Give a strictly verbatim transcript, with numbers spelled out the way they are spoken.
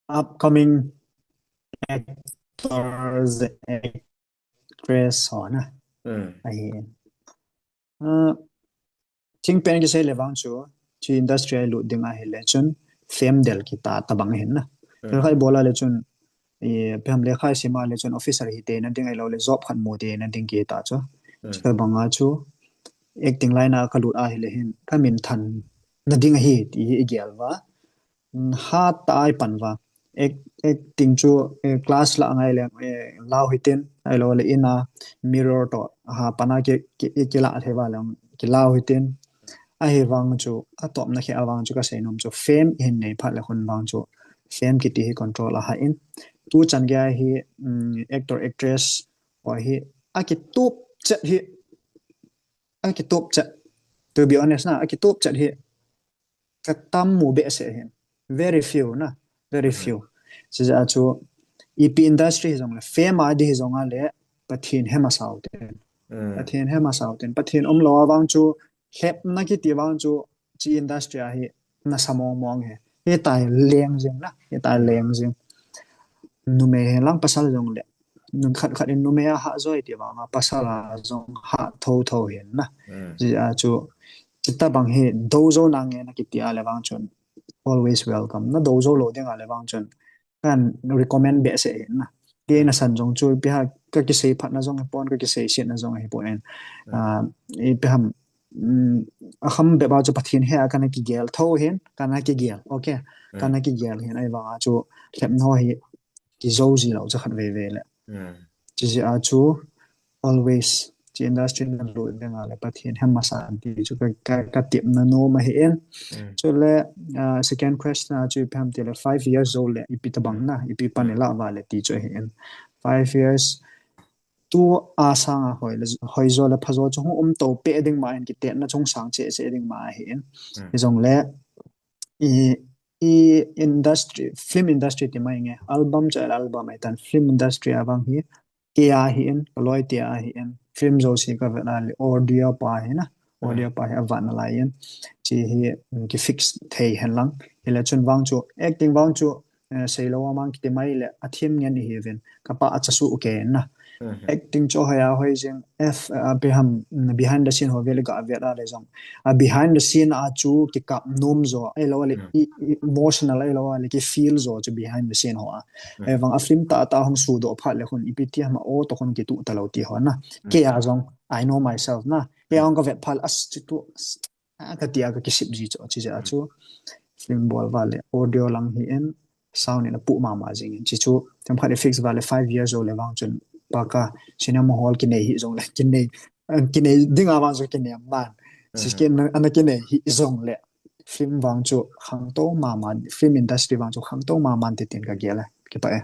upcoming actors, actress ho na. Ahi. Uh, thingpen kisei le vang chu, chu industry a lut ding ahile chun, fame del kita tabang hin na. Kha ibola le chun, i, ipi ham lekha isima le chun officer hite na ding ahilou le job khat mu te na ding kita chu. Chutabang a chu acting line a kalut ahile hin kamin than na ding ahi ti hi igel uva. Hat a ipan uva. Acting chu class la ngai le lau hitin, ahilou le in a mirror to ha pana ki, ki, kilah thei uva le kilau hitin. Ahivang chu atopna khe avang chu kasei nom chu fame hin nei phat le khun vang chu fame kiti hi control a ha in. Tu chan gei hi, um, actor actress ho hi akitup chet hi, akitup chet. To be honest na, akitup chet hi katam mu behseh hin. Very few na, very few. Chuti a chu ipi industry hi jong le fame a di hi jong a le Pathen hem asau ten. Pathen hem asau ten. Pathen umlou avang chu lhepna kiti vang chu chi industry a hi nasa mong mong hi. Hitia leng jing na, hitia leng jing. Numei hi lang pasal jong le. Nun khat khat in numei a ha joi ti vang a pasal a jong ha tho tho hin na. Chuti a chu chutabang hi dou jou na nge na kiti a le vang chun always welcome. Na dou jou lou ding a le vang chun kan recommend behseh hin na. Kei nasan jong chu ipi ham ka kisei phat na jong hi pon, ka kisei sit na jong hi pon. Ah, ipi ham, um, akham bep a chu Pathen he a kana kigel tho hin, kana kigel. Okay. Kana kigel hin ahivang a chu lhepna ho hi kijou ji lou cha khat veve le. Chuti a chu always chi industry na lut ding a le Pathen hem masa ti chu ka, ka, katepna nom ahi in. Chule, uh, second question a chu ipi ham ti le five years jou le ipi tabang na, ipi pan ilah uva le ti chu ahi in. Five years tu a sang a hoi le, hoi jo le pha jo chu hung um to pe ding ma in kitetna chung sang che che ding ma ahi in. Hijong le i, i industry, film industry ti mai nge, album chu album ai tan film industry avang hi, kei a hi in, kaloi ti a hi in, film jouse ka vet a le audio pa hi na, audio pa hi avat nalai in, chi hi, um, ki fix thei hen lang. Hile chun vang chu, acting vang chu, eh, seilou amang kiti mai le, athem ngen ihi uvin, kapa achasu u ke na. Acting chu hoi a hoi jing, F, uh, ipi ham, mm, behind the scene ho vele ga vet a le jong. A behind the scene a chu kikap nom jo, ahilou le, i, i, emotional ahilou le, ki feel jo chu behind the scene ho a. Ahivang a film tah tah hung sudoh phat le khun, ipi ti ham a o to khun kitu talou ti ho na. Kei a jong, I know myself na. Kei a jong ka vet phat le, as chu tu, as, a, kati a ka kisip ji chu, chuti a chu. Film bol uva le, audio lang hi in, sound in apu mama jing in. Chuti chu, themkhat i fix uva le five years jou le vang chun, paka, cinema hall kinei hi jong le, kinei, kinei ding avang chu kinei man. Chuti ken ana kinei hi jong le, film vang chu khangtou mama, film industry vang chu khangtou mama ti tin ka gel e, kipah e.